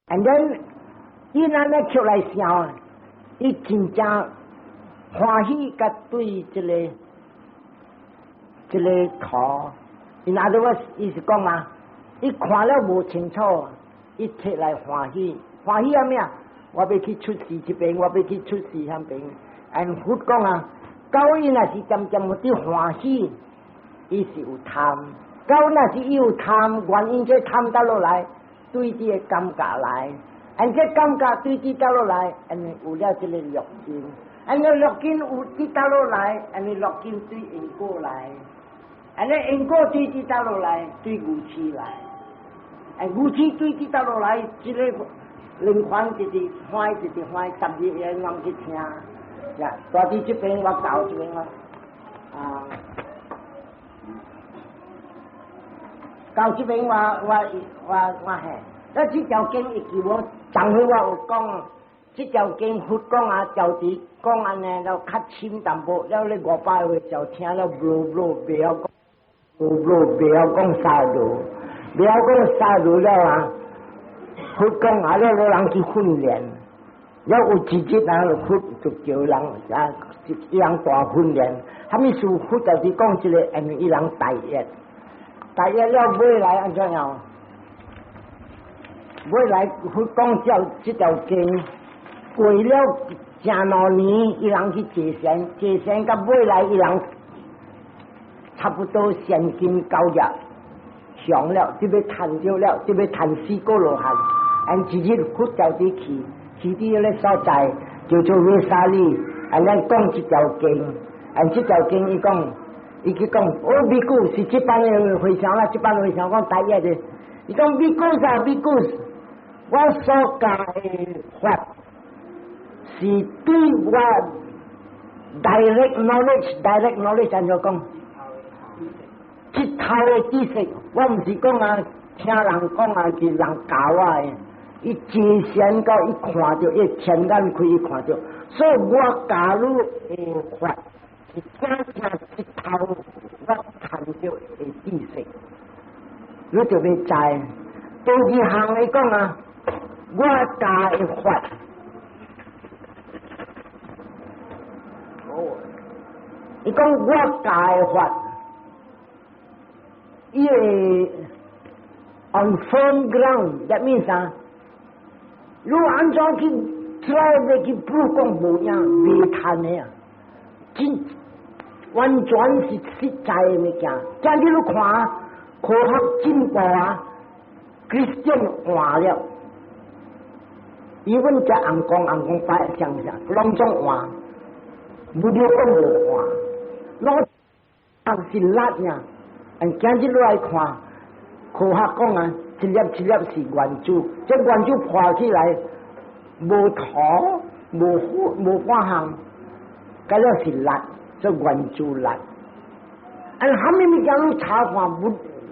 And then 伊按呢出來想，伊真正歡喜佮對這個圖。In other words，伊是講啊，伊看了無清楚，伊摕來歡喜，歡喜啊咩啊？我欲去出世這邊，我欲去出世彼邊。And 佛講啊，到伊若是漸漸有佇歡喜，伊是有貪；到若是伊有貪，原因這貪倒落來，對這個感覺來，and 這感覺對這倒落來，and 有了這個六根，and 個六根有佇倒落來，and 六根對因果來。按呢因果對佇倒落來，對愚癡來，哎，愚癡對佇倒落來，這個輪環一直換，一直換，十日會人去聽。呀，大佇這邊我教這邊我，啊，到這邊我嘿，那這條經會記無？上回我有講，這條經佛講啊，條佇講按呢，了較深淡薄，了咧500話就聽了無無袂曉講。無無袂曉講 sadhu，袂曉講 sadhu 了啊！佛講啊，了予人去訓練，了有一日啊，佛就叫人啊，一人大訓練。啥物事佛就是講這個，因為伊人大業，大業了尾來按怎樣？尾來佛講這條經過了成兩年，伊人去坐禪，坐禪到尾來伊人差不多善根九業上了，就欲趁著了，就欲趁四果羅漢。按一日佛就佇去，去佇彼個所在叫做衛沙利，按咱講這條經，按這條經伊講，伊去講，哦，比丘是這班的和尚啦，這班和尚講大業的，伊講比丘啥比丘，我所教的法是對我 direct knowledge，direct knowledge 按怎講？這頭的知識，我毋是講啊，聽人講啊，是人教我的。伊坐禪到伊看著，伊天眼開伊看著，所以我教你的法是真正這頭我看著的知識，你就欲知。第二項來講啊，我教的法，伊講我教的法，伊會 on firm ground，that means 啥？你按怎去 try 欲去 prove 講無影袂趁的啊？真完全是實在的物件。今日你看科學進步啊，Christian 換了，伊阮遮尪公尪公拜相啥，攏總換，無了講無換，攏是力爾。但今日你來看，科學講啊，一粒一粒是原子，這原子破起來無塗無火無半項，該了是力，這原子力。啊，啥物物件你查看，無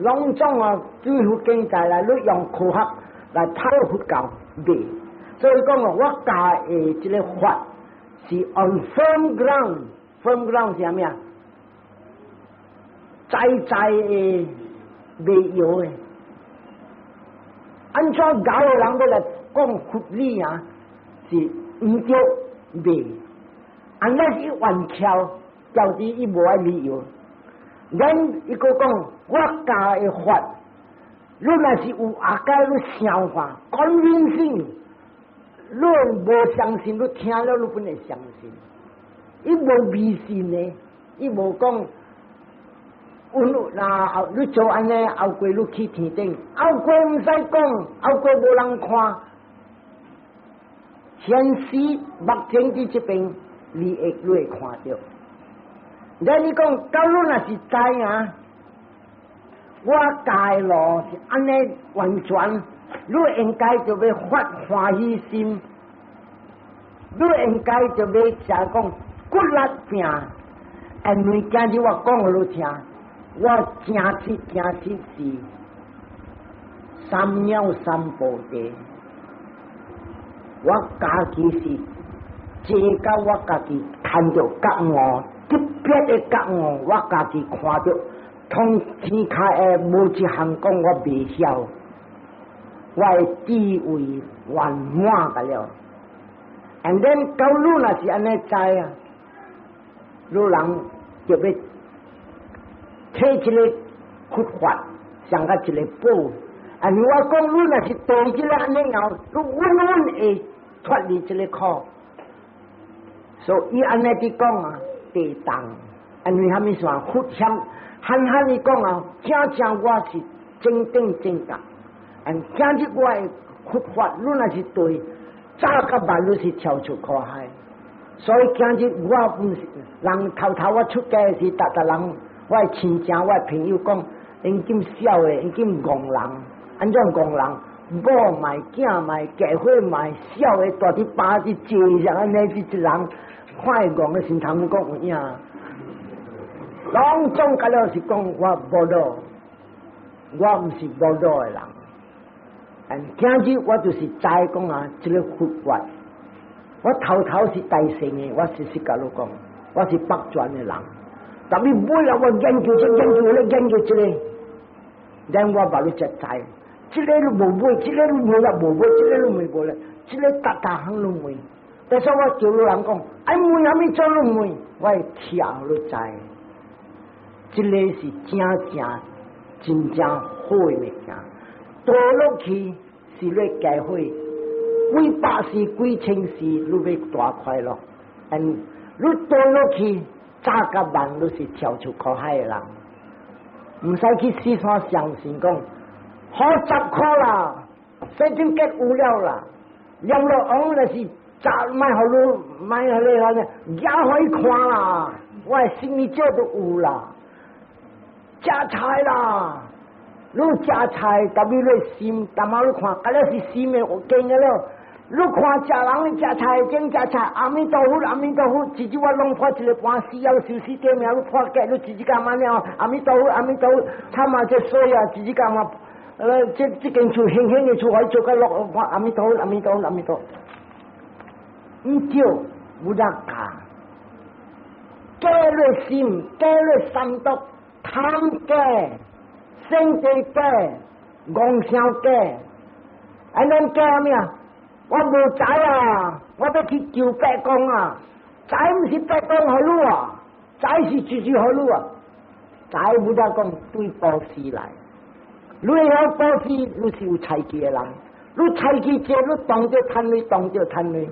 攏總啊，對佛經在來，你用科學來拍佛教袂。所以講哦，我教的這個法是 on firm ground，firm ground 是啥物啊？在在的袂搖的。按怎𠢕的人欲來講佛理啊？是毋對袂。按那是冤巧，導致伊無愛理由。咱伊閣講，我教的法，你若是有阿解你想法，convincing，你無相信，你聽了你本會相信。伊無迷信的，伊無講，阮若你做按呢，後過你去天頂，後過毋使講，後過無人看。現時目前佇這邊，你會看著。咱你講，假如若是知影，我教的路是按呢完全，你應該就欲發歡喜心，你應該就欲誠講骨力拼，因為今日我講予你聽，我誠實誠實是三藐三菩提，我家己是這個我家己看著覺悟。特別的覺悟，我家己看著，通天下的無一項講我袂曉。我的智慧圓滿個了。And then 到你若是按呢知啊，你人就欲提這个佛法，像個一个寶。啊！我講你若是對這个按呢樣，你穩穩會脫離這个苦。所以伊按呢佇講啊，地藏，因為蝦米事啊？佛向憨憨伊講啊，正正我是正等正覺，and 今日我的佛法，你若是對，早甲晚你是跳出苦海。所以今日我毋是人頭頭我出家時，逐逐人我的親情我的朋友講，𪜶兼痟的，𪜶兼戇人，按怎戇人？某賣，囝賣，結婚賣，痟的蹛佇巴佇坐上按呢，這一人看伊戇的時，頭講有影。攏總甲了是講我無腦，我毋是無腦的人。但今日我就是知講啊，這个佛法，我頭頭是大乘的，我實實共你講，我是北傳的人。但係尾來我研究這研究那研究這个，然我把你才知，這个都無買，這个都無啦無買，這个都沒無咧，這个逐逐項攏問。但是我叫你人講，愛問啥物做攏問，我會聽你知。這个是正正真正好的物件，倒落去是咧解火，幾百世幾千世，你欲大快樂。And 你倒落去，早甲晚你是跳出苦海的人，毋使去四處相信講，好十箍啦，certificate 有了啦，閻羅王若是早莫予你，莫予你按呢，也予伊看啦，我的生意少都有啦。食菜啦，你食菜，特別你心，淡仔你看，敢若是心的見個了。你看食人食菜，種食菜，阿彌陀佛，阿彌陀佛，一日我攏破一个盤，死枵壽司店名，你破格，你一日幹嘛了？阿彌陀佛，阿彌陀佛，慘啊！這水啊，一日幹嘛？這間厝輕輕的厝，我做甲落，阿彌陀佛，阿彌陀佛，阿彌陀佛。毋對，無得教，假你心，假你三毒。貪假、性地假、戇想假，按呢假咩啊？我無財啊！我欲去求伯公啊！財毋是伯公予你啊，財是自己予你啊！財無得講對布施來，你會曉布施，你是有財氣的人。你財氣濟，你當著趁錢，當著趁錢。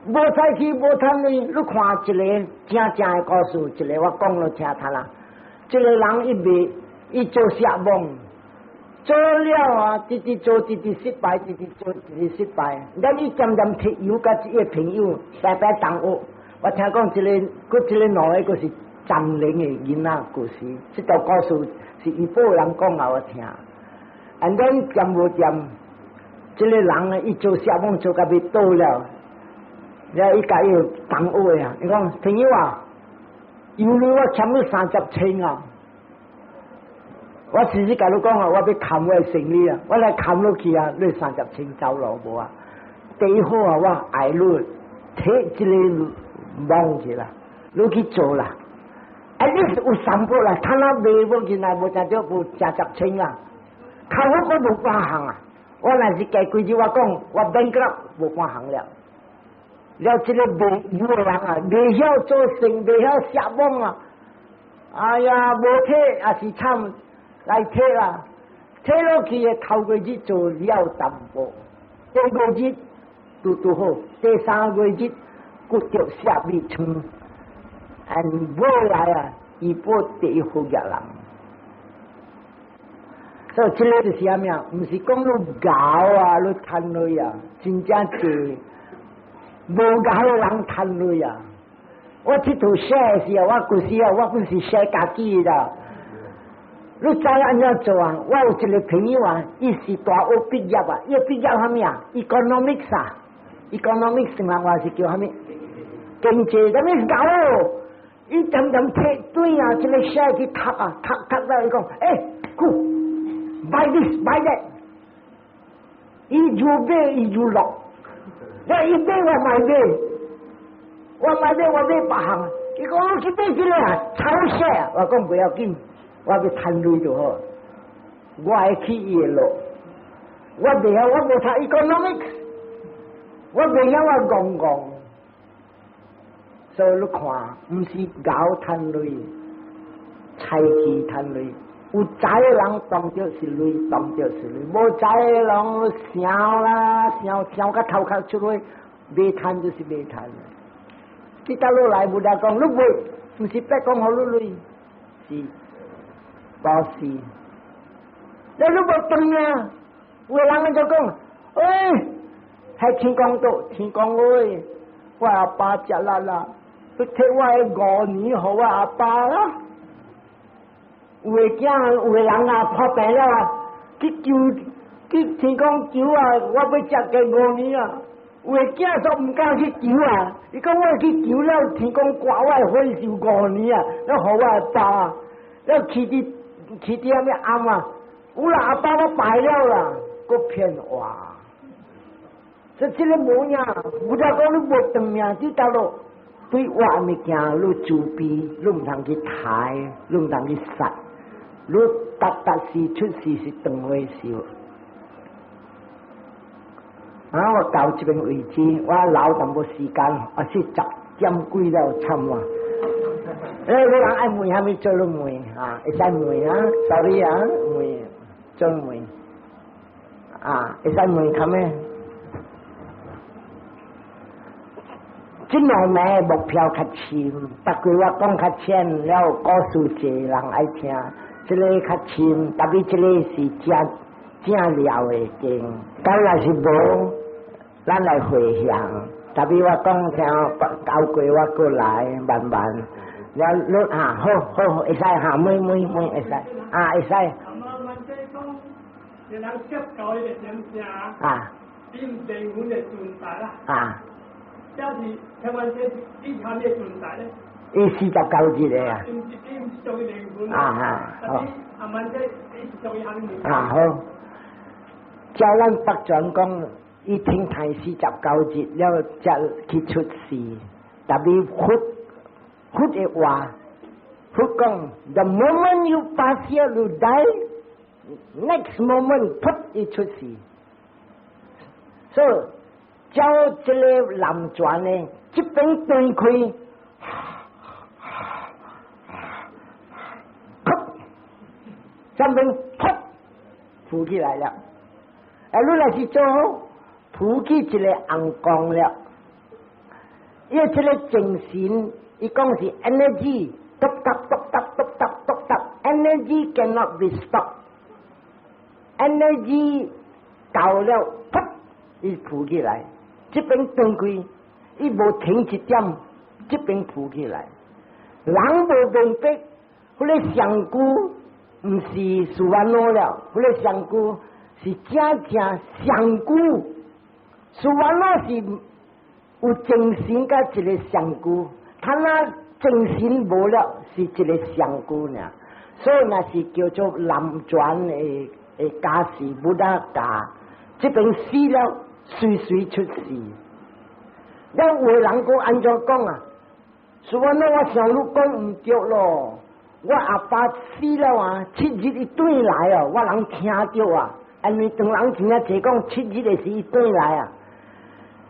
無財氣無趁錢，你看一个正正的故事，一个我講了聽聽啦。這个人伊賣，伊做石網，做了啊，直直做，直直失敗，直直做，直直失敗。咱伊漸漸提油佮一个朋友，白白同學。我聽講這个，閣這个兩个，閣是張玲的囡仔故事。這條故事是伊某人講予我聽。And then 漸無漸，這个人啊，伊做石網做甲欲倒了，了伊共伊同學啊，伊講朋友啊，油錢我欠你30千啊！我事實共你講啊，我欲砍我的生意啊，我來砍落去啊，你三十千走咯無啊？第一好啊，我愛你提這个網去啦，你去做啦。啊，你是有三步啦，他那賣無進來無誠著有成十千啊，較好我無半項啊。我若是加幾句我講，我 bankrupt 無半項了。了，這个賣油的人啊，袂曉做生，袂曉下網啊！哎呀，無提也是慘，來提啦，提落去的頭個日做了淡薄，第二個日拄拄好，第三個日骨著下米瘡，and 尾來啊，伊報第一好額人。所以這个就是啥物啊？毋是講你𠢕啊，你趁錢啊，真正濟。無𠢕的人趁錢啊！我這套寫的時候，我舊時啊，我本是寫家己的啦。你知按怎做啊？我有一个朋友啊，伊是大學畢業啊，伊畢業啥物啊？Economics 啊，Economics 嘛，話是叫啥物？經濟，啥物𠢕？伊漸漸提對啊，這个寫去讀啊，讀讀到伊講，欸，go，buy this，buy that，伊就買，伊就落。我伊買我買買，我買買我買別項。伊講我去買這个啊，炒寫啊，我講不要緊，我欲趁錢就好。我會去伊會落，我袂曉，我無讀 economics，我袂曉我戇戇。所以你看，毋是𠢕趁鐳，才氣趁鐳。有才的人當著是鐳，當著是鐳；無才的人想啦，想想甲頭殼出去，袂趁就是袂趁。結到落來，無得講，你袂，毋是白講予你鐳，是布施。你你無當命，有的人就講，欸，喺天公度，天公喂，我阿爸食力啦，你提我的5年予我阿爸啦。有的囝，有的人啊，破病了啊，去求去天公求啊，我欲食加五年啊。有的囝煞毋敢去求啊，伊講我去求了，天公掛我的歲數五年啊，了予我阿爸，了去佇啥物暗啊？有啦，阿爸我敗了啦，閣騙話。所以這个無影，無得講你無長命，佇倒落對活物件你慈悲，你毋通去刣，你毋通去殺。你逐逐時出世是長歲壽。啊！我到這邊為止，我留淡薄時間，啊是10點幾了，慘啊！欸，你人愛問啥物做你問啊？會使問啊？Sorry 啊，問做問啊？會使問較咩？這兩暝目標較深，不過我講較淺，了故事濟人愛聽。這个較深，特別這个是正正了的經。敢若是無，咱來回向。特別我講聽交過我過來，慢慢。了你啊，好好會使哈，問問問會使，啊會使。人接到伊個點聲，啊，伊毋靈魂的存在啦。啊。這是台灣這以前的存在咧。伊49日的啊。伊毋是屬於靈魂。啊啊，好。阿曼這伊是屬於啥物？啊好。照咱北傳講，伊停胎49日了，才去出世。特別佛佛的話，佛講：The moment you pass here, you die. Next moment，噗伊出世。所以照這个南傳呢，這邊斷開，噗，這邊噗浮起來了。哎，你若是做好，浮起一个紅光了。因為這个精神，伊講是 energy，篤答篤答篤答篤答，energy cannot be stop。energy 到了，噗，伊浮起來，這邊斷開，伊無停一點，這邊浮起來。人無明白，彼个上古毋是蘇萬諾了，彼个上古是正正上古，蘇萬諾是有精神佮一个上古，他那精神無了，是一个上古爾，所以若是叫做南傳的的教示，Buddha 教，這邊死了，隨隨出世。了有的人閣按怎講啊？說我那我想你講毋對咯，我阿爸死了啊，7日伊轉來哦，我人聽著啊，因為當人真正濟講七日的時伊轉來啊，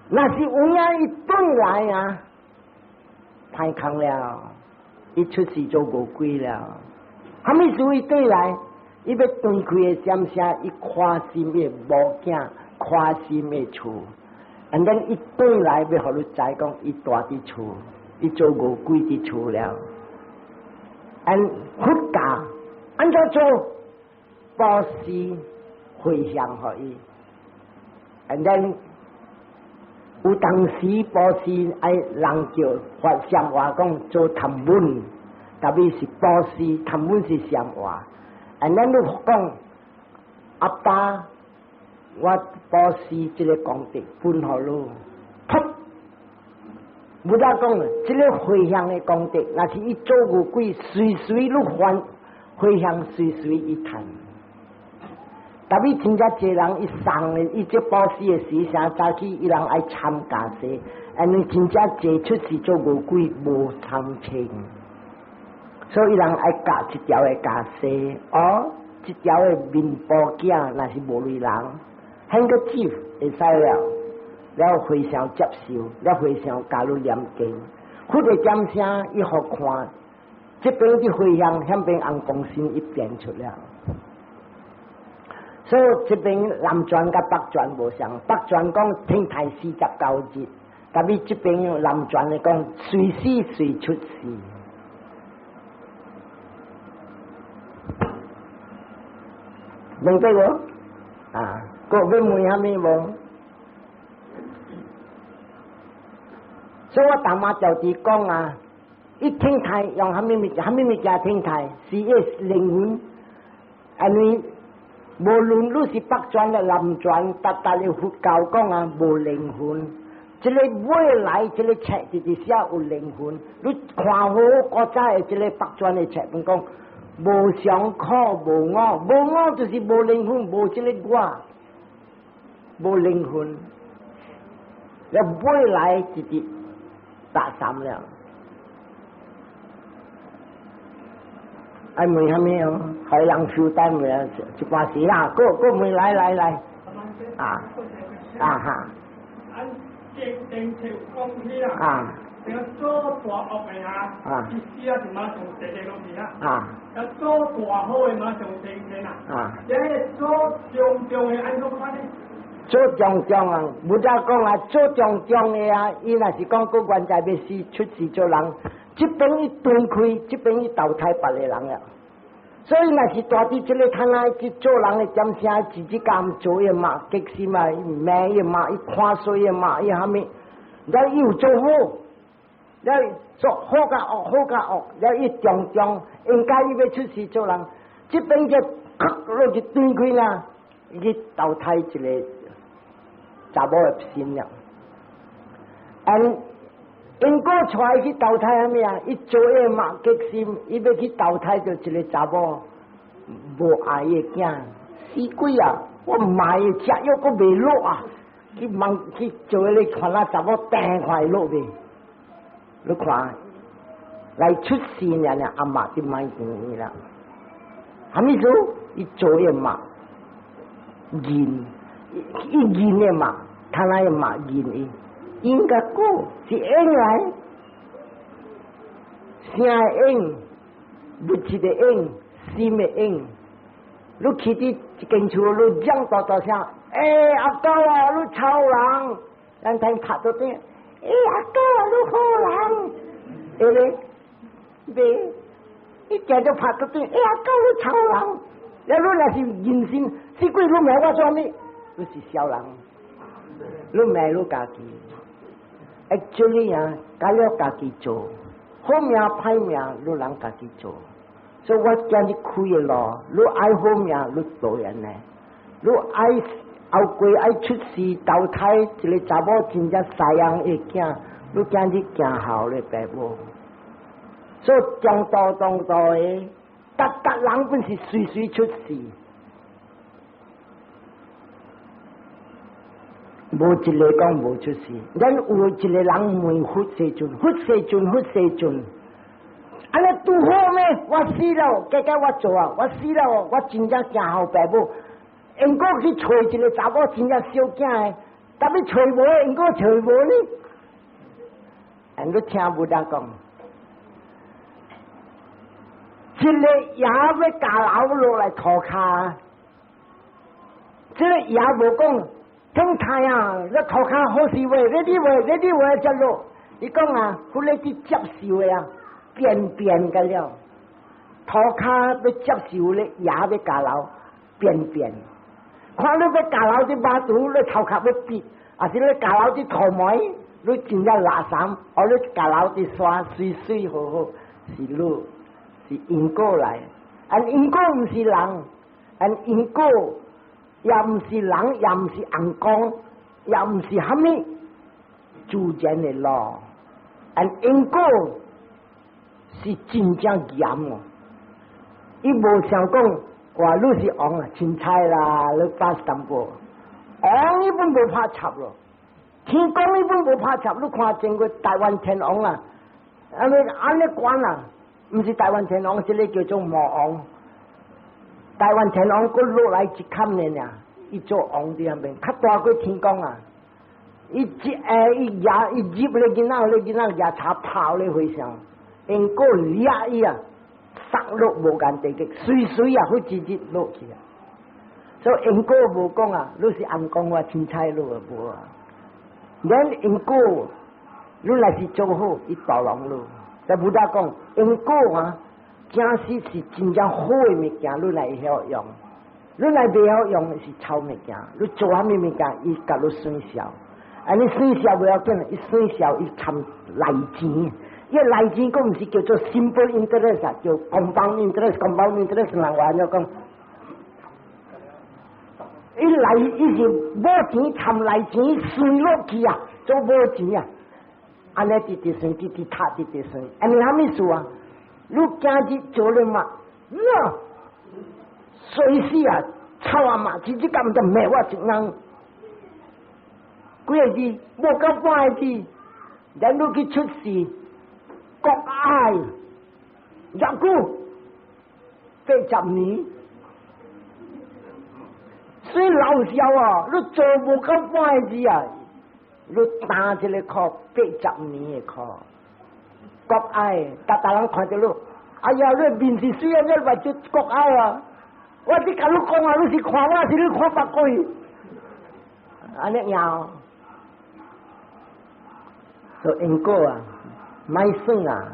若是有影伊轉來啊，歹空了，伊出世做餓鬼了。啥物事伊轉來？伊欲斷氣的閃聲，伊看心的某囝，看心的厝，and then 伊轉來欲予你知講，伊蹛佇厝，伊做餓鬼佇厝了。And 佛教按怎做？布施回向予伊，and then 有當時布施愛人叫發禪話講做貪本，特別是布施貪本是禪話。And then 你講阿爸，我布施這个功德分予你，噗！無得講，這个回向的功德，若是伊做餓鬼，隨隨你還回向，隨隨伊趁。特別真正濟人伊送的，伊這布施的時，啥早起伊人愛參加說，因為真正濟出世做餓鬼無參清，所以伊人愛夾一條的袈裟，哦，一條的麵包囝，若是無鐳人， handkerchief 會使了，了和尚接受，了和尚教你念經，佛的點聲伊予看，這邊的回向，遐邊尪公身伊變出了。所以這邊南傳佮北傳無相仝，北傳講停胎49日，但是這邊南傳的講隨時隨出世。明白無？啊，閣欲問啥物無？所以我逐嘛就佇講啊，伊停胎用啥物物件？啥物物件停胎？是伊靈魂，因為無論你是北傳的南傳，逐逐的佛教講啊，無靈魂。這個未來這個冊直直寫有靈魂，你看好古早的這個北傳的冊本講。無常苦無我，無我就是無靈魂，無這個我，無靈魂。了未來直直打散了。愛問啥物哦？予人負擔未？一半時啦，閣閣問來來來。啊啊哈！啊。做大惡的啊，伊死啊就馬上地獄落去啦。啊，做大好的馬上升天啦。啊，這個做中中的按怎款呢？做中中啊，無得講啊，做中中的啊，伊若是講閣原在欲死出世做人，這邊伊斷開，這邊伊投胎別個人了。所以若是蹛佇這個攤仔去做人的點聲，自己敢做的嘛，激心嘛，伊罵伊嘛，伊看衰的嘛，伊蝦米，了伊有做好。了做好佮惡，好佮惡，了伊中中應該伊欲出世做人，這邊就咔落去斷開啦，伊去投胎一個查某的身了。按因果帶伊去投胎啥物啊？伊做的嘛激心，伊欲去投胎就一個查某無愛的囝，死鬼啊！我買的食藥閣袂落啊！去問去做彼個看那查某掟看會落未？你看，來出世爾爾阿媽就買錢啦。啥物事？伊做的嘛，認，伊認的嘛，他那的嘛認伊，應該果是因來，聲的因，物質的因，心的因。你去佇一間厝，你講大大聲，欸，阿狗啊，你臭人，咱聽拍桌頂。欸，阿哥啊，你好人，會咧？袂，你行著拍桌頂，欸，阿哥你臭人，了你若是人心，死鬼你罵我做啥物？你是痟人，你罵你家己。Actually 啊，改了家己做，好命歹命，你人家己做。所以我今日開的路，你愛好命，你做人呢？你愛後過愛出世投胎一個查某真正西洋的囝，你今日行孝咧爸母。所以中道中道的，逐逐人本是隨隨出世，無一個講無出世。咱有一個人問佛世尊，佛世尊，佛世尊，按呢拄好咩？我死了，結果我做啊，我死了，我真正行孝爸母。因果去揣一個查某真正小囝的，但欲揣無，因果揣無呢？因果聽 Buddha 講，這個爺欲交流落來塗跤，這個爺無講，停胎啊，你塗跤好勢未？你未？你未才落？伊講啊，佛咧去接受的啊，變變個了，塗跤欲接受咧，爺欲交流，變變。看你欲交流佇馬肚，你頭殼欲變，抑是你交流佇塗眉，你真正垃圾，或你交流佇山媠媠好好，是你是因果來，按因果毋是人，按因果也毋是人，也毋是尪公，也毋是蝦米自然的路，按因果是真正嚴哦，伊無想講。哇！你是王啊，凊彩啦，你 pass 淡薄。王伊本無拍插咯，天公伊本無拍插。你看前個台灣天王啊，按呢按呢管啊，毋是台灣天王，這個叫做魔王。台灣天王閣落來一坎爾，伊做王佇遐邊，較大過天公啊！伊一下伊舉伊入咧囡仔，咧囡仔舉柴拋咧和尚，因果掠伊啊，殺落無間地獄，隨隨啊，好直直落去啊！所以因果無講啊，你是按講我凊彩你啊無啊。咱因果，你若是做好，伊導人你。但 Buddha 講因果啊，真實是真正好的物件，你來會曉用。你若袂曉用是臭物件，你做啥物物件，伊共你損笑。啊，你損笑不要緊，伊損笑伊摻利錢。伊利錢閣毋是叫做 simple interest 啊，叫 compound interest，compound interest 人話按怎講？伊來伊是無錢摻利錢算落去啊，做無錢啊！按呢直直算，直直讀，直直算。按呢啥物事啊？你今日做了嘛？喏，隨時啊，臭啊嘛，直直咁就罵我一眼。幾個字？無夠半個字。咱你去出世，國愛入久80年。所以老笑啊！你做無夠半個字啊！你擔這個苦80年的苦，國愛，逐逐人看著你，哎呀，你面是水啊，你目睭國愛啊！我佇共你講啊，你是看我，是你看別個？按呢樣，所以因果啊，莫算啊，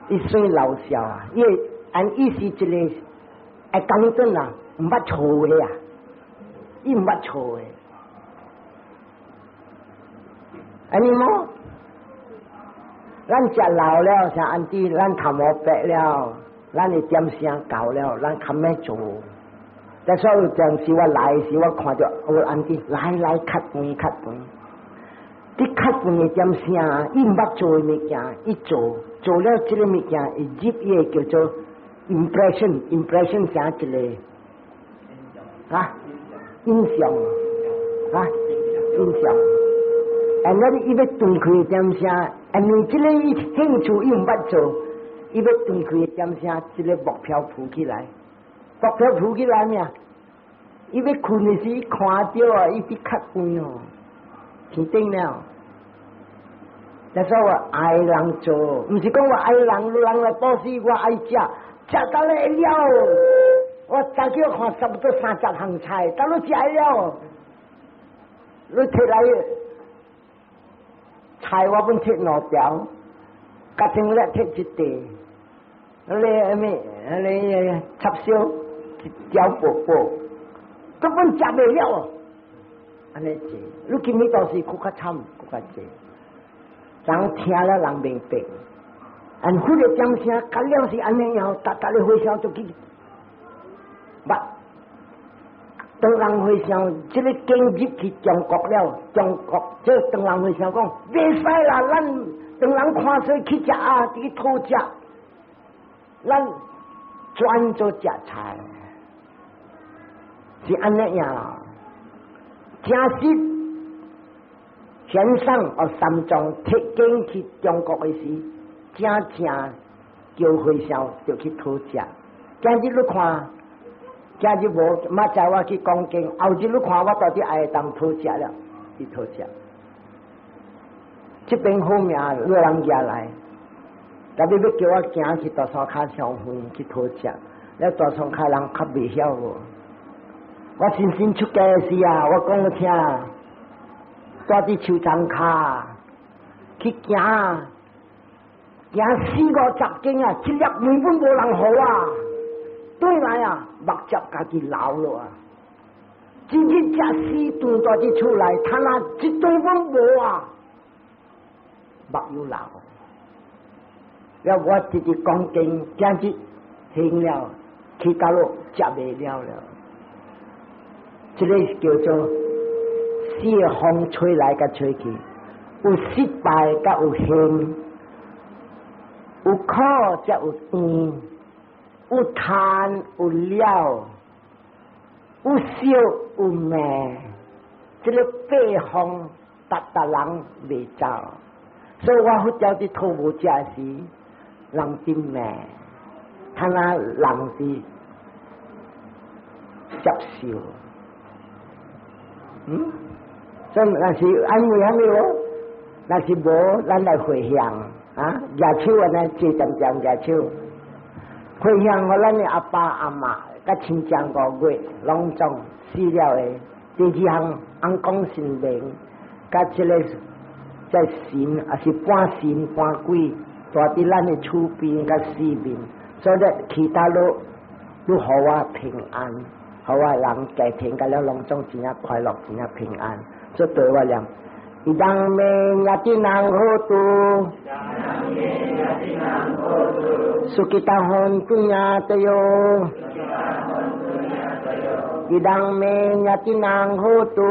伊算老笑啊，伊按意思一個會講真啊。毋捌錯的啊，伊毋捌錯的。按呢無？咱食老了，像按弟，咱頭毛白了，咱的點聲到了，咱較欲做。但所以當時我來時，我看著我按弟來來較遠較遠。佇較遠的點聲，伊毋捌做的物件，伊做做了這个物件，會入伊個叫做 impression，impression 啥一個？啊，印象啊，印象。啊，咱伊欲斷開點聲，因為這个伊興趣伊毋捌做，伊欲斷開點聲，這个木飄浮起來，木飄浮起來咩？伊欲睏的時，伊看著啊，伊佇較遠哦，天頂了。但是我愛人做，毋是講我愛人，人來布施我愛食，食到咧會了。我早叫看差不多30項菜，等你食了，你摕來菜我本摕兩條，家庭咧摕一塊，你咩？你插燒一條薄薄，根本食袂了。按呢濟，你今日倒是閣較慘，閣較濟。人聽了人明白，按佛的點聲，甲了是按呢樣，逐逐个和尚就去。捌，唐人和尚這个經入去中國了，中國這唐人和尚講，袂使啦，咱唐人看衰去食啊，去討食，咱專做食菜，是按呢樣。真實玄奘哦，三藏提經去中國的時，真正叫和尚就去討食。今日你看。今日無，明仔我去講經，後日你看我到底愛當討食了，去討食。這邊好命，有人舉來，特別欲叫我行去大山跤上遠去討食，了大山跤人較袂曉無。我新新出家時啊，我講你聽，住佇樹叢跤去行，行四五十間啊，一粒麵粉無人予啊！轉來啊，目汁家己流落啊！一日食四頓蹛佇厝內，他若一頓攏無啊，目又流。了我直直講經，今日行了，去到落食袂了了。這个叫做四個風吹來佮吹去，有失敗佮有幸，有苦才有甜，有貪有了，有笑有罵，這个八風逐逐人袂走，所以我佛教佇討無食時，人佇罵，他若人佇接受。所以若是安慰啥物無？若是無，咱來回向啊！舉手按呢，坐恬恬舉手，回向予咱的阿爸阿媽，佮親像五月攏總死了的。第二項，尪公神明，佮這个這神，抑是半神半鬼，蹛佇咱的厝邊佮四面，所以其他都都予我平安，予我人家庭佮了攏總真正快樂，真正平安。所以對我念，idam me ñātinam hotu，sukhita hontu ñātayo。Idam me ñātinam hotu，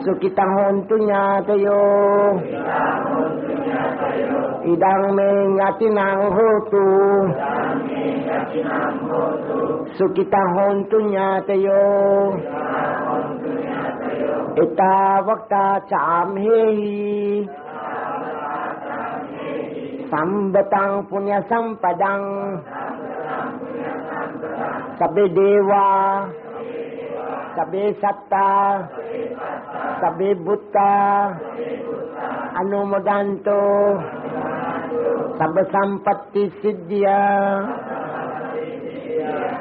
sukhita hontu ñātayo。Idam me ñātinam hotu， sukhita hontu ñātayo。Ettavata ca amhehi， sambhatam puñña sampadam。 Sabbe deva, sabbe satta, sabbe bhuta, anumodantu, sabba sampatti siddhiya.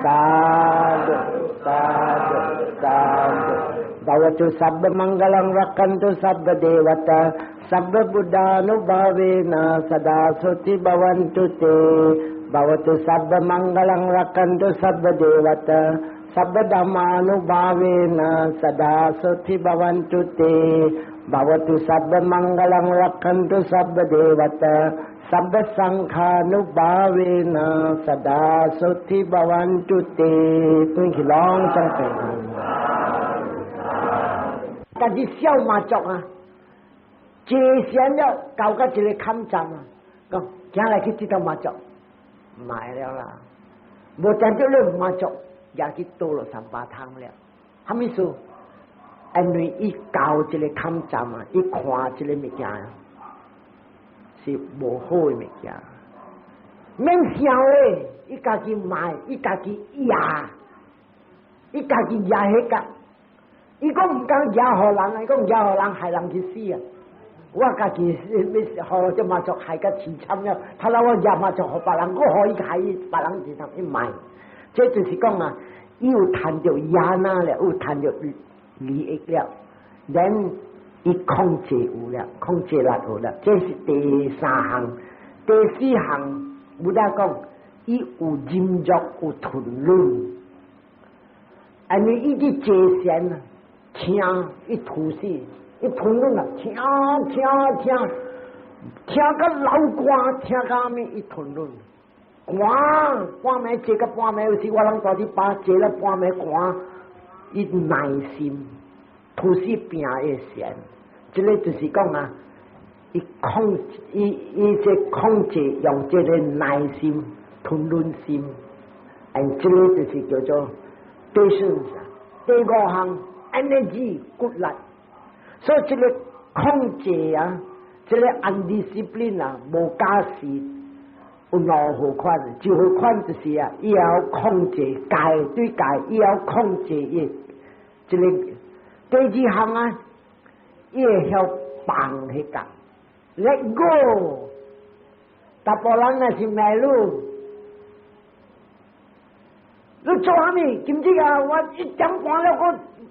Sadhu, sadhu, sadhu. Bhavatu sabba mangalam rakkhantu sabba devata, sabba buddhanubhavena sada soti bhavantu te. Bhavatu sabba mangalam rakkhantu sabba devata, sabba dhammanubhavena sada soti bhavantu te. Bhavatu sabba mangalam rakkhantu sabba devata, sabba sanghanubhavena sada soti bhavantu te。對起攏總平安。但是小媽祖啊，坐禪了，到到一個坎站啊，講行來去這頭媽祖，買了啦，無等到你媽祖，也去倒落三巴湯了。啥物事？因為伊到這個坎站啊，伊看這个物件是無好的物件，免想咧，伊家己買，伊家己壓，伊家己壓彼個。伊講毋敢壓予人，伊講壓予人害人去死啊！我家己欲予這媽祖害甲淒慘了，頭來我壓媽祖予別人，我予伊害別人一通去買，這就是講啊，伊有趁著壓那了，有趁著利益了，then 伊控制有了，控制力有了，這是第三項。第四項，Buddha 講，伊有忍辱，有吞忍，因為伊佇坐禪啊。聽伊吐死，伊吞忍啊，聽聽聽，聽甲流汗，聽甲啥物伊吞忍，寒半暝坐到半暝，有時我攏蹛佇吧坐了半暝寒，伊耐心吐死拼的禪，這个就是講啊，伊控伊伊這控制用這个耐心吞忍心，and 這个就是叫做 patience。第五項，energy 骨力，所以這个控制啊，這个 undiscipline 啊，無教示有兩號款，一號款就是啊，伊曉控制界對界，伊曉控制伊。這个第二項啊，伊會曉放彼個，let go。大部人若是罵你，你做啥物？今日啊，我1點半了，我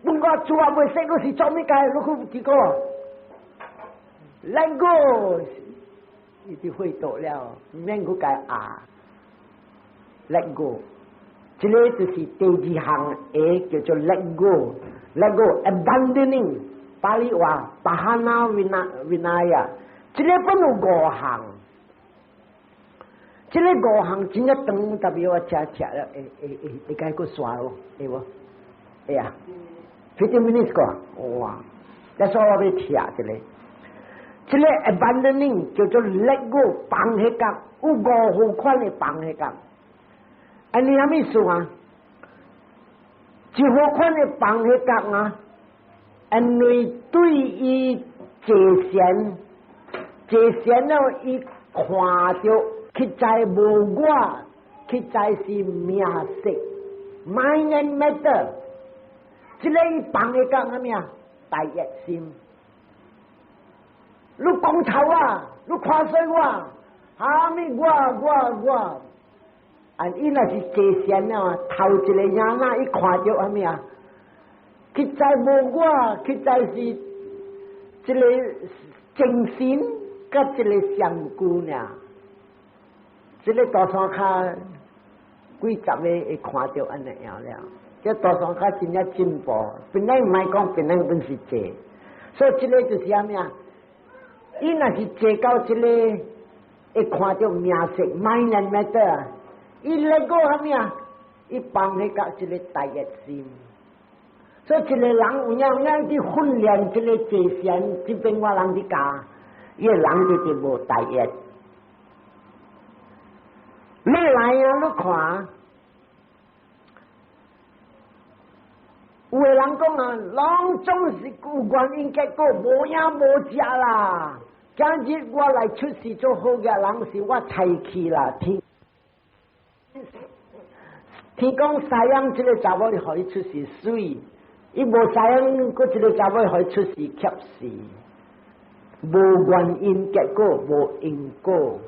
飯我煮啊未洗，我是做物解？你去結果，let go，伊就會倒了，免閣共壓，let go。這个就是第二項，會叫做 let go，let go，abandoning，巴利話 pahana vinaya，這个分有五項。這个五項真正長，特別我食食了，會會會會該閣煞無？會無？會啊，15 minutes 個，哇！這所以我欲聽一下，這个 abandoning 叫做 let go，放彼個，有五號款的放彼個。按呢啥物意思啊？一號款的放彼個啊，因為對伊坐禪，坐禪了，伊看著。實在無我，實在是名色，mind and matter。這個伊放的講啥物啊？大業心。你講臭啊！你看衰我，蝦米我我我？啊！伊若是坐禪了啊，頭一个影仔，伊看著蝦米啊？實在無我，實在是這个精神佮這个相顧爾。這个大山跤幾十个會看著按呢樣了。這大山跤真正進步，本來毋愛講，本來本是坐，所以這个就是蝦米啊？伊若是坐到這个會看著名色，mind and matter，伊那個蝦米啊？伊放彼個這个大業心。所以一個人有影有影佇訓練這个坐禪，這邊我人佇教，伊个人就是無大業。你來啊，你看，有的人講啊，攏總是有原因結果，無影無跡啦。今日我來出世做好嘅人，是我才氣啦。天天講西洋這個查某予伊出世媠，伊無西洋，閣一個查某予伊出世怯死，無原因結果，無因果。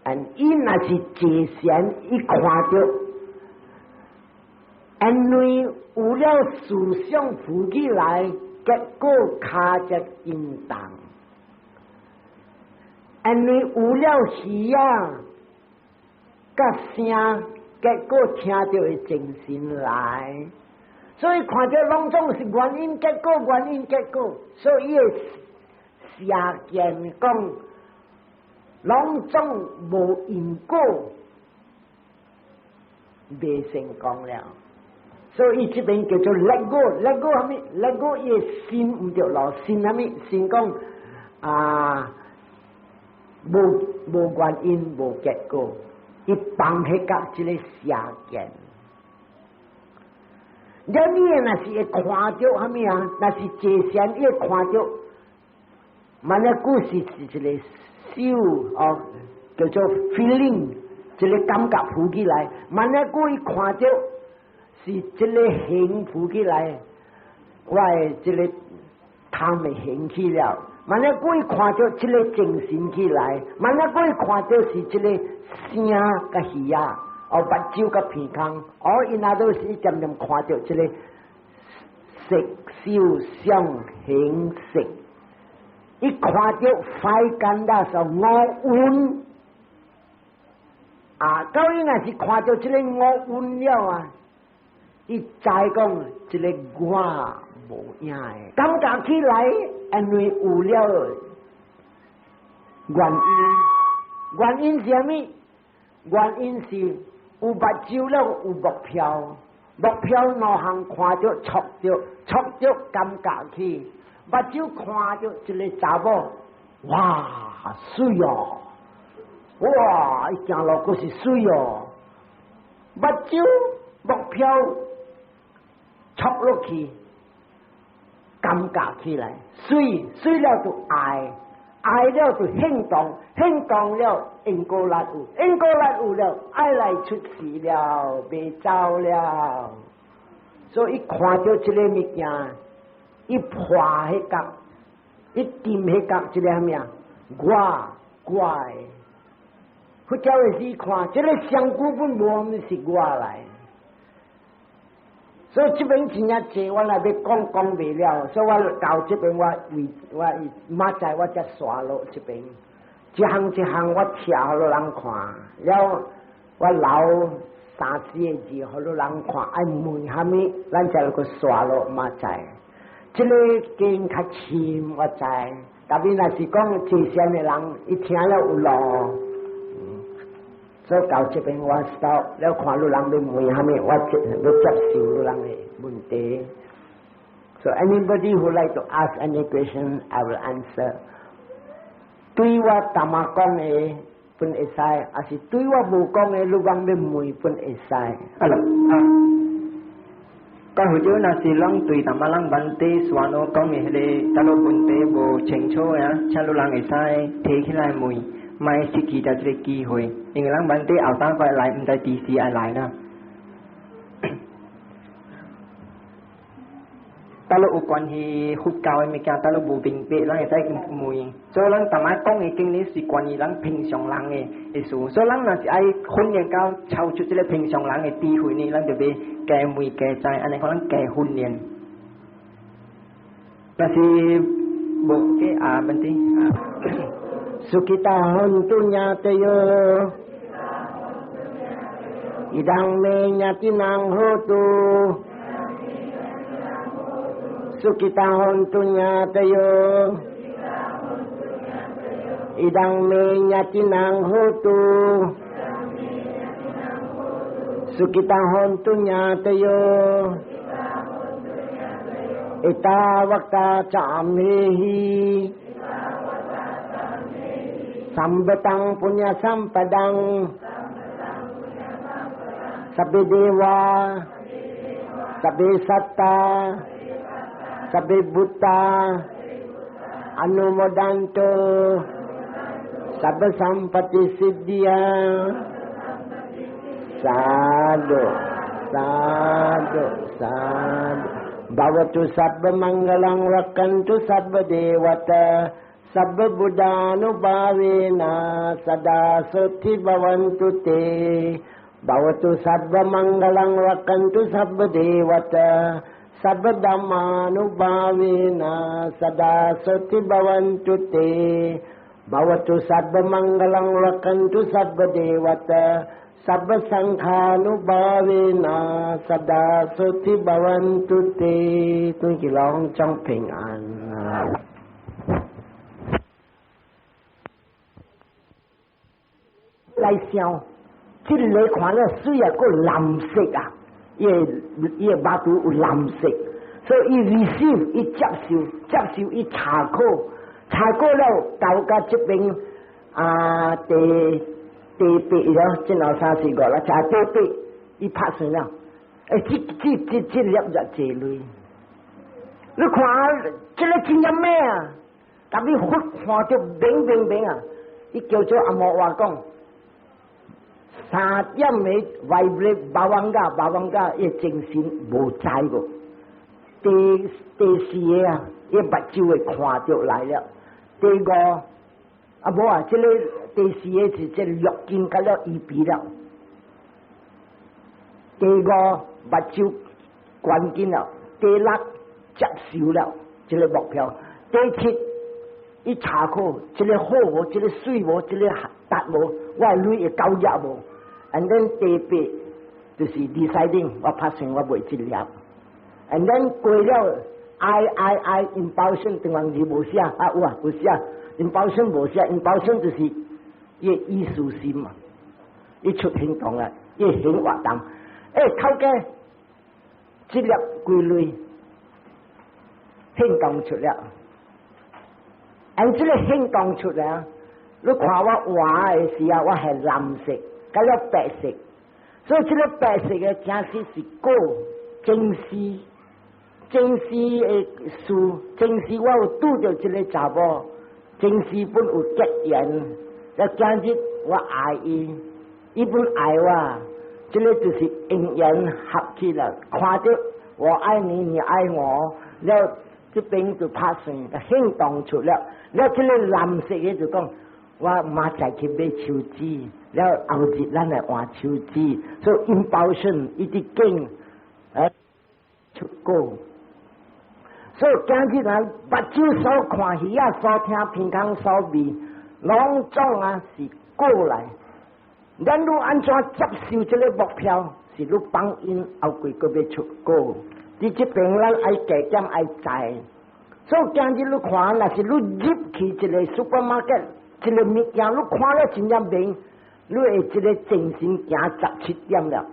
And 伊若是坐禪，伊看著，因為有了思想浮起來，結果跤才震動。因為有了耳仔，佮聲，結果聽著會精神來，所以看著攏總是原因結果，原因結果，所以伊會邪見講，攏總無因果，袂成功了。所以這邊叫做 let go，let go 啥物？let go 伊的心毋著囉，心啥物？心講啊，無無原因，無結果，伊放彼個這個邪見。了你若是會看著啥物啊？若是坐禪，伊會看著，萬一故事是一個受哦，叫做 feeling，一個感覺浮起來。萬一故伊看著是這個形浮起來，我的這個貪會現起了。萬一故伊看著這個精神起來，萬一故伊看著是這個聲佮耳仔，哦，目睭佮鼻孔，哦，伊若都是一點點看著這個色受想行識，伊看著快感的是五蘊，啊，到伊若是看著這個五蘊了啊，伊知講這個我無影的，感覺起來，因為有了原因，原因是啥物？原因是有目睭了有目標，目標兩項看著觸著，觸著感覺起，目睭看著一個查某，哇，媠哦！哇，伊行路閣是媠哦！目睭目標觸落去，感覺起來，媠媠了就愛，愛了就行動，行動了因果力有，因果力有了，愛來出世了，袂走了。所以伊看著這個物件，伊破彼角，伊掂彼角，這個啥物啊？我我的，佛教的時看，這個身軀本無是我來。所以這邊真正濟，我若欲講講袂了，所以我到這邊我為我明仔我才刷落這邊，一項一項我寫予人看，了我留三四個字予人看，愛問啥物，咱才閣刷落明仔。這個經較深，我知，特別若是講坐禪的人，伊聽了有路。所以到這邊我 stop 了，看汝人欲問啥物，我接欲接受汝人的問題。So anybody who like to ask any question, I will answer。對我淡仔講的本會使，抑是對我無講的，汝講欲問本會使。啊啦啊！講或者若是攏對淡仔人問題，煞喏講的彼个，假如問題無清楚的啊，請汝人會使提起來問。莫失去著這個機會，因為咱 Bhante 後冬過來，毋知幾時愛來啦。大陸有關係佛教的物件，大陸無明白，咱會使問。所以咱逐擺講的經理是關於咱平常人的意思。所以咱若是愛訓練到超出這個平常人的智慧呢，咱就欲加問加知，按呢可能加訓練。若是無嘅啊問題啊。 Sukhita hontu ñātayo Idaṃ me ñātīnaṃ hotu Sukhita hontu ñātayo Idaṃ me ñātīnaṃ hotu Sukhita hontu ñātayo Ettavata ca amhehi Sambhataṃ puññasampadaṃ Sabbe deva Sabbe satta Sabbe bhūta Anumodantu Sabba sampatti siddhiya Sadhu Sadhu Sadhu Bhavatu sabba maṅgalaṃ rakkhantu sabba devatā Sabba buddhānubhāvena sadā sotti bhavantu te Bhavatu sabba maṅgalaṃ rakkhantu sabba devatā Sabba dhammānubhāvena sadā sotti bhavantu te Bhavatu sabba maṅgalaṃ rakkhantu sabba devatā Sabba saṅkhānubhāvena sadā sotti bhavantu te，對佢攏總平安。來想，這個看了水啊，閣藍色啊，伊個伊個目肚有藍色，所以伊 receive 伊接受接受伊查考查考了到佮這邊啊第第八了，這兩三四五啦，就第八伊拍算了，欸，這這這這粒就濟鐳，你看這個真正美啊！特別佛看著明明明啊，伊叫做阿摩話講。三點的 vibrate bhavanga bhavanga，伊精神無知無。第第四個啊，伊目睭會看著來了。第五啊無啊，這個第四個是這六根佮了預備了。第五目睭關緊了。第六接受了這個目標。第七伊查考這個好無，這個媠無，這個值無，我的鐳會夠額無？And then 第八就是 deciding，我拍算我賣這粒。And then 過了 I I I impulsion 中文字無寫啊有啊有寫，impulsion 無寫，impulsion 就是伊的意思心嘛，伊出行動啊，伊行活動。欸，頭家這粒幾鐳行動出了，按這個行動出來，你看我活的時候，我係藍色。佮了白色，所以這個白色的真實是果，前世，前世的事，前世我有拄著這個查某，前世本有結緣，了今日我愛伊，伊本愛我，這個就是因緣合起來，看著我愛你，你愛我，了這邊就拍算行動出了，了這個藍色的就講，我明仔去買手指。了後日咱來換手指，所以 impulsion 一直經哎出果。所以今日啊，目睭所看、耳仔所聽、鼻孔所味，攏總啊是果來。咱欲按怎接受這個目標，是欲放因後過閣欲出果。佇這邊咱愛加減愛知。所以今日你看，若是你入去一個 supermarket，一個物件你看了真正明。你會這個精神行17點了，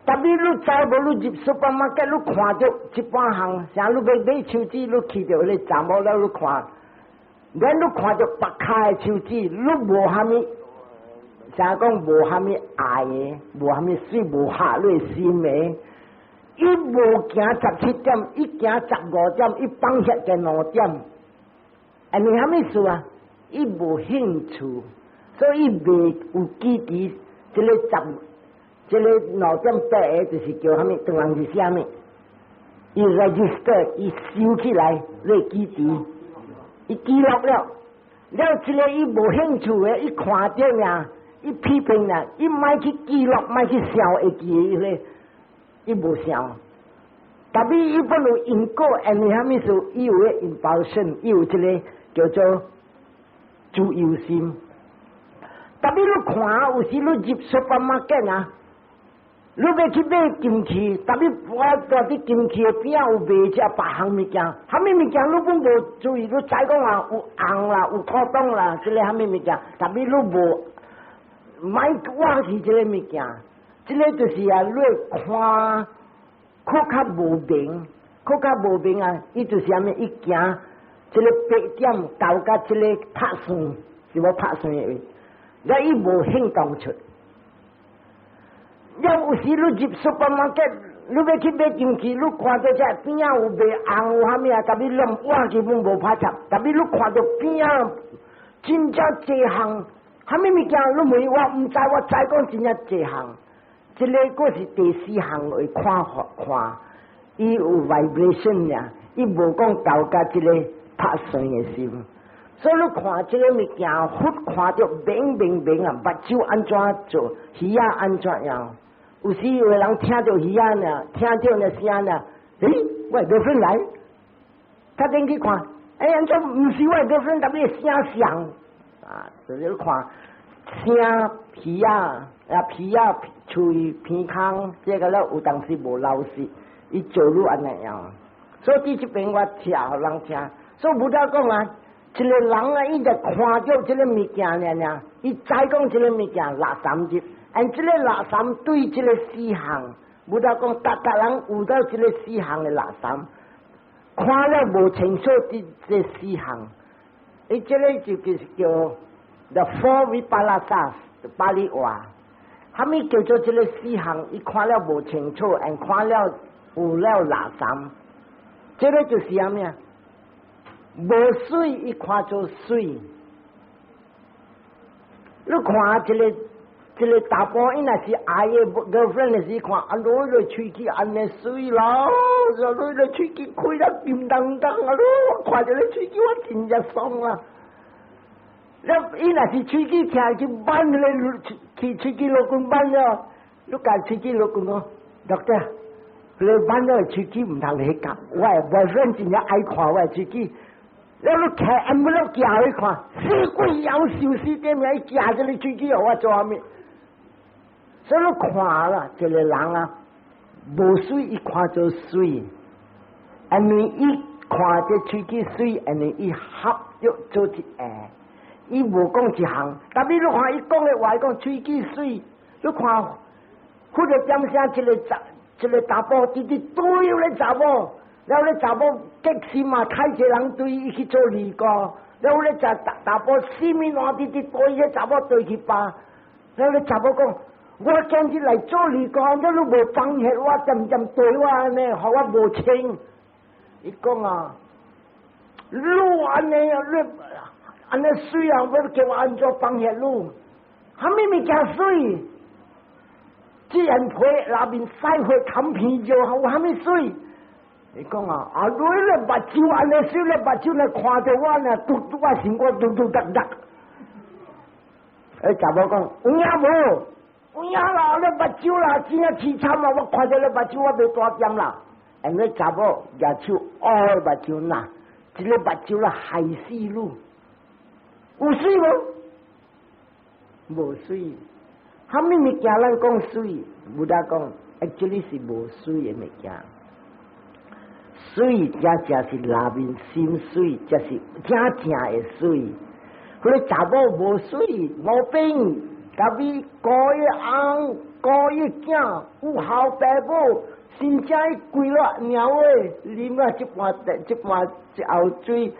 特別你知無？你入 supermarket，你看著一半項，像你欲買手指，你去著彼個查某了，你看，連你看著別跤的手指，你無蝦米，啥講無蝦米愛的，無蝦米媠，無合你的心的，伊無行17點，伊行15點，伊放遐個2點，按呢蝦米事啊？伊無興趣，所以伊袂有記佇這個十，這個2.8個就是叫啥物？唐人是啥物？伊 register，伊收起來，你記佇，伊記錄了，了這個伊無興趣的，伊看著爾，伊批評爾，伊莫去記錄，莫去想會記咧，伊無想。特別伊本有因果，因為啥物事？伊有個 impulsion，伊有這個叫做自由心。特別你看，有時你入 supermarket 啊，你欲去買金器，特別我蹛佇金器的邊仔有賣這別項物件，啥物物件你攏無注意，你知講啊有紅啦，有古董啦，這個啥物物件，特別你無莫挖去這個物件，這個就是啊，你看。較較無明，較較無明啊！伊就是啥物？伊行這個8點到佮這個拍算，是無拍算的位，了伊無行動出。了有時你入 supermarket，你欲去買金器，你看著這邊仔有賣紅有啥物啊？特別攏我基本無拍插，特別你看著邊仔真正濟項，啥物物件你問我毋知，我知講真正濟項。這個閣是第四項會看法看，伊有 vibration 爾，伊無講到佮這個拍算的心，所以你看這個物件，佛看著明明明啊，目睭按怎做，耳仔按怎樣？有時有的人聽著耳仔爾，聽著那聲爾，欸，我 girlfriend 來，較緊去看，欸，按怎毋是我 girlfriend，特別聲像啊，就是看聲耳仔啊，鼻仔。喙鼻空，這個了有當時無老實，伊做愈按呢樣。所以佇這邊我聽予人聽，所以 Buddha 講啊，一個人啊，伊就看著這個物件爾爾，伊知講這個物件垃圾入，按這個垃圾對這個四項，Buddha 講，逐逐人有到這個四項的垃圾，看了無清楚佇這四項，伊這個就是叫 the four vipallasas，巴利話。啥物叫做這個四項？伊看了無清楚，and 看了有了垃圾，這個就是啥物啊？無媠，伊看做媠。你看這個這個查埔，伊若是愛的 girlfriend 的時看，啊，你個喙齒按呢媠咯，你個喙齒開得金當當啊！我看著你喙齒，我真正爽啦。了，伊若是喙齒徛去挽咧，去喙齒老君挽了，你共喙齒老君講，doctor，你挽了喙齒毋通去夾，我的 boyfriend 真正愛看我的喙齒。了你徛按不了行去看，死鬼夭壽死點名，伊夾這個喙齒予我做啥物？所以你看啦，這個人啊，無媠伊看做媠，因為伊看這喙齒媠，因為伊合約做一下。伊無講一項，特別你看伊講的話，講喙齒媠，你看，佛的點聲一個查，一個查埔，直直對咧查某，了咧查某激心嘛，太濟人對伊去做二哥，了咧查查埔死命爛直直對彼查某對去巴，了咧查某講，我今日來做二哥，你都無放血，我漸漸對我按呢，予我無穿。伊講啊，你按呢，你。按呢媠啊！欲叫我按怎放血你？啥物物件媠？自然皮內面曬血冚皮肉，有啥物媠？你講啊，啊你咧目睭按呢媠咧目睭咧看著我呢，嘟嘟我心肝嘟嘟得得。欸，查某講有影無？有影啦，你目睭啦，真正淒慘啊！我看著你目睭，我袂大點啦。因為查某舉手，哦目睭吶，這個目睭啦害死你。有媠無？無媠。啥物物件咱講媠？Buddha 講，actually 是無媠的物件。媠真正是內面心媠，才是真正的媠。彼個查某無媠無病，家己顧伊翁，顧伊囝，有孝爸母，真正伊規落貓的，啉了一半一半一喉水。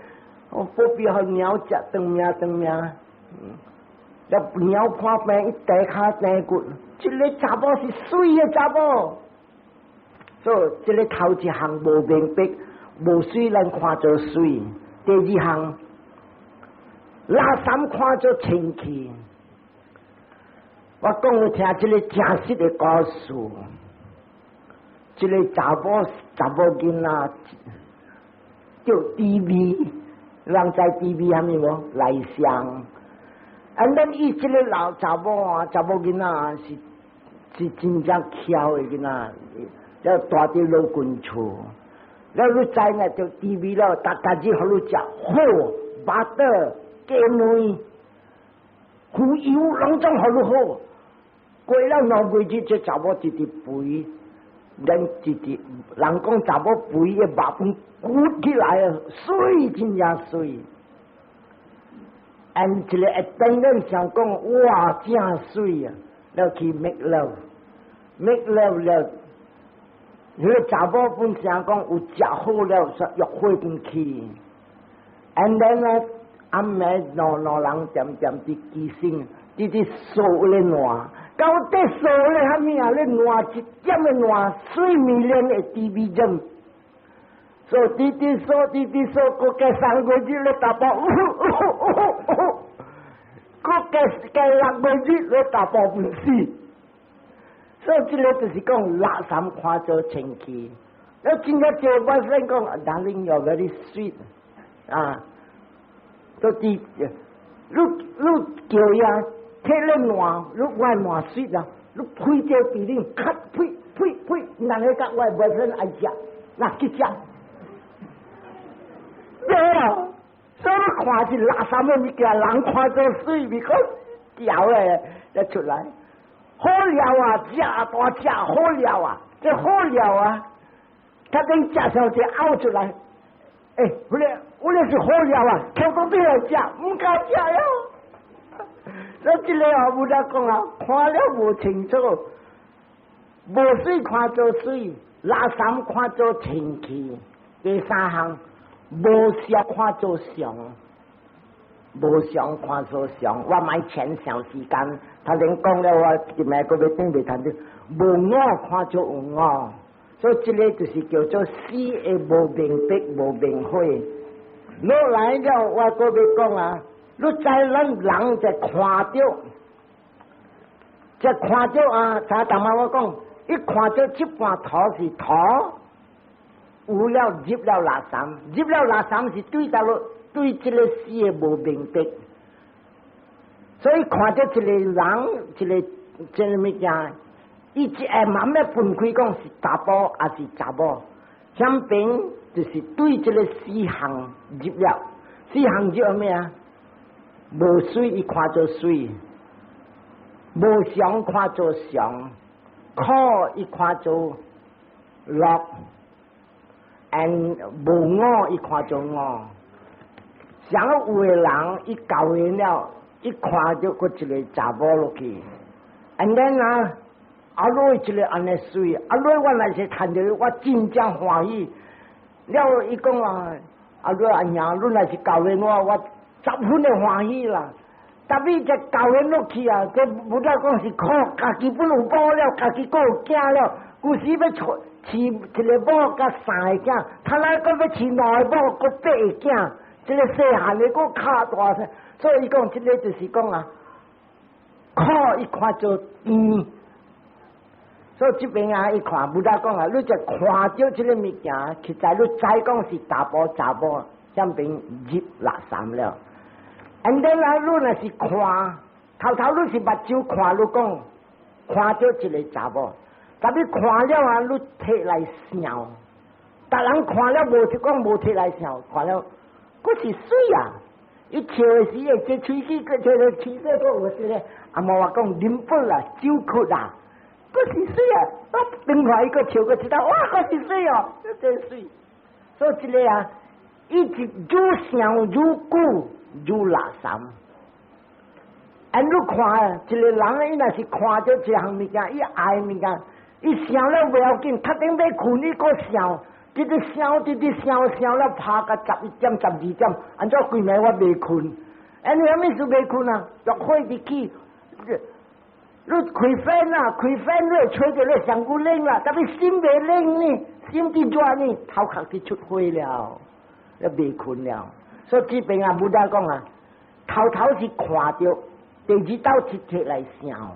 我保庇予貓食長命長命，了貓破病，伊地跤斷骨，這個查某是媠的查某，所以這個頭一項無明白，無媠咱看做媠。第二項，垃圾看做清氣。我講你聽，這个真實的故事。這个查某囡仔叫 TB，人知 TB 啥物無？內傷。And then 伊這个老查某啊，查某囡仔是真正巧的囡仔，了蹛佇老君厝。了你知影著 TB 了，逐逐日予你食好 butter 雞卵、魚油，攏總予你好。過了2個月，這查某直直肥，咱直直人講查某肥的肉本鼓起來啊，媠真正媠。And 一個 attendant 想講，哇，真媠啊！了去 make love，make love 了，彼个查某本想講有食好了，說約會轉去。And then 呢，暗暝兩兩人漸漸佇機身，佇佇掃咧爛。到底掃咧蝦米啊？咧爛一點的爛，水面連的 TB 症。所以佇佇掃，佇佇掃，閣加3個月咧查埔，閣加6個月咧查埔毋死。所以這个就是講垃圾看做清氣。你真正做 boyfriend 講，darling you're very sweet，啊，都佇你叫伊啊。摕咧爛，你我爛媠啊！你配這鼻頂，咳呸呸呸，人個甲我 boyfriend 愛食，來去食。對啊，所以你看是垃圾的物件，人看做媠，比較調的才出來。好料啊，食大食好料啊，這好料啊，他等食上就嘔出來。欸，我咧是好料啊，全部都來食，毋敢食了。所以這个啊，有得講啊，看了無清楚，無媠看做媠，垃圾看做清氣。第三項，無常看做常，無常看做常。我莫錢長時間，頭先講了，我今日閣欲頂袂談著，無我看做有我，所以這个就是叫做四个無明白、無明火。落來了，我閣欲講啊，你知咱人在看著，在看著啊！頭拄我講，一看著這半土是土，有了入了垃圾，入了垃圾是對佗落對這个四个無明白，所以看著一个人，一个這个物件，伊一下慢慢分開講是查埔抑是查某，顯邊就是對這个四項入了，四項入啥物啊？無媠伊看做媠，無常看做常，苦伊看做樂，and 無我伊看做我。像有的人伊交緣了，伊看著閣一个查某落去，and then 啊，阿羅一个按呢媠，阿羅我若是趁著我真正歡喜。了伊講啊，阿羅阿娘，你若是交緣我，我十分的歡喜啦。特別這交緣落去啊，這無得講是苦，家己本有某了，家己閣有囝了，舊時欲娶飼一个某佮三个囝，他來閣欲飼兩个某，閣八个囝，這个細漢的閣較大聲，所以伊講這个就是講啊，苦伊看做甜。所以這邊啊，伊看無得講啊，你就看著這个物件，實在你知講是查埔查某，這邊入垃圾了。And then 啊，你若是看，頭頭你是目睭看，你講看著一个查某，但你看了啊，你提來想，逐人看了無就講無提來想，看了，閣是媠啊！伊笑的時會這喙齒，閣這个喙齒閣有這个，阿媽話講啉本啦，酒渴啦，閣是媠啊！我轉來伊閣笑，閣知道，哇，閣是媠哦，真媠。所以這个啊，伊是愈想愈久愈垃圾。按你看，一个人伊若是看著一項物件，伊愛物件，伊想了袂要緊，較頂欲睏，你閣想，直直想，直直想，想了拍到11點、12點，按怎規暝我袂睏？按你啥物事袂睏啊？約會入去，你開 fan 啊，開 fan 你會吹著你上骨冷啦，但欲心袂冷呢，心佇熱呢，頭殼佇出火了，你袂睏了。所以這邊啊，無得講啊。頭頭是看著，第二道是提來想，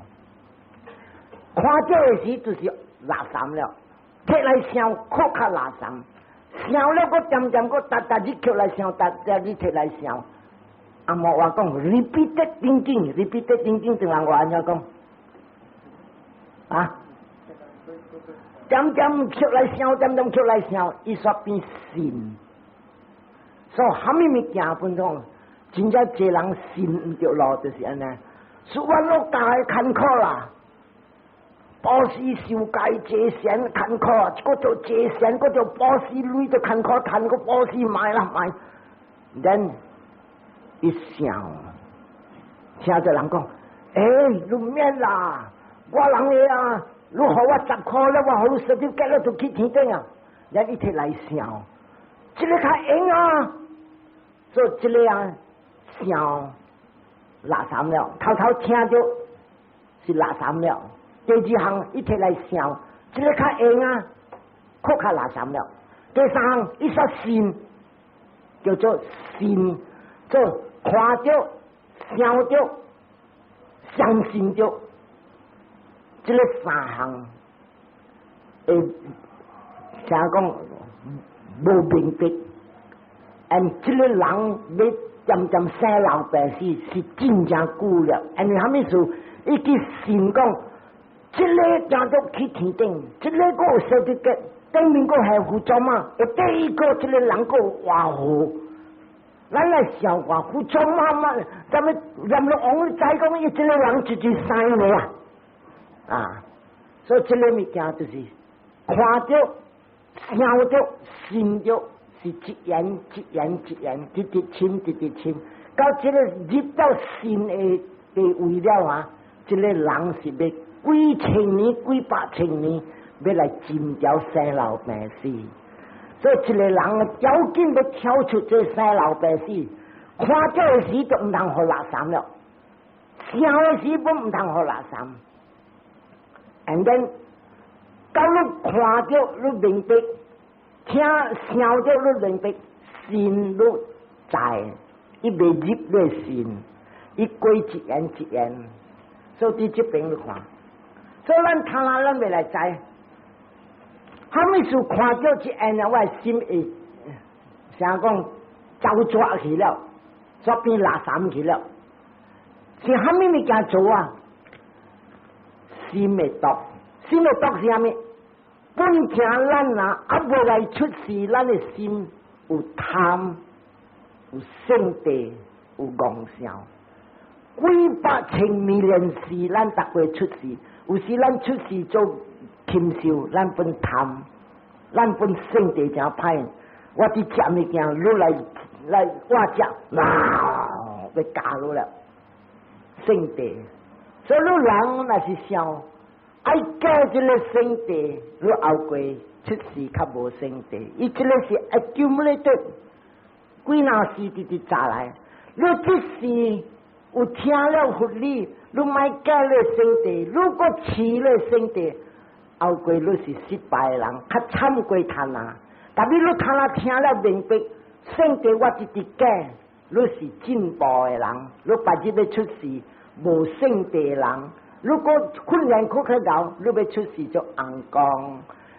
看著的時就是垃圾了，提來想，閣較垃圾，想了閣漸漸閣逐逐日抾來想，逐逐日提來想。紅毛話講，repeated thinking，repeated thinking，唐人話按怎講？啊？漸漸抾來想，漸漸抾來想，伊煞變信。所以蝦米物件本講，真正濟人信毋著路，就是按呢。說我落教的艱苦啦，布施受戒坐禪艱苦啊，一個做坐禪，閣做布施鐳就艱苦，趁個布施買啦買，then 伊想，聽著人講，欸，你免啦，我人的啊，你予我10箍了，我予你 certificate 了，就去天頂啊。咱伊提來想，這个較閒啊，所以這个啊想垃圾了，頭頭聽著是垃圾了。第二項伊提來想，這个較閒啊，閣較垃圾了。第三項伊煞信，叫做信，做看著、想著、相信著，這个三項會啥講無明白，and 這个人欲漸漸生老病死是真正久了，因為啥物事？伊去信講，這个叫做去天頂，這个閣有 certificate，頂面閣係佛祖媽，會第一個這个人閣活好。咱來想看，佛祖媽媽，啥物閻羅王知講伊這个人一直生的啊，啊，所以這个物件就是看著、想著、信著，是一緣一緣一緣，直直深，直直深，到這个入到信的地位了啊，這个人是欲幾千年、幾百千年，欲來盡掉生老病死。所以一个人要緊欲跳出這生老病死，看著的時就毋通予垃圾了，想的時本毋通予垃圾。And then，到你看著你明白，聽想著你明白，信你知，伊袂入你信，伊過一緣一緣，所以佇這邊你看，所以咱聽啦，咱欲來知。啥物事看著一緣啊，我的心會啥講走抓去了，煞變垃圾去了。是啥物物件做啊？心的毒，心的毒是啥物？本聽咱啊，猶未來出世，咱的心有貪、有性地、有妄想。幾百千萬世，咱逐個出世，有時咱出世做禽獸，咱本貪，咱本性地誠歹。我佇食物件，你來來我食，啊，欲咬落了，性地。所以你人若是想愛改這个性地，你後過出世較無性地。伊這个是 accumulated，幾若世直直砸來。你這世有聽了佛理，你莫改你性地，如果飼你性地，後過你是失敗的人，較慘過貪婪。但是你貪婪聽了明白，性地我直直改，你是進步的人，你別日欲出世無性地的人。如果訓練閣較𠢕，你欲出世做尪公；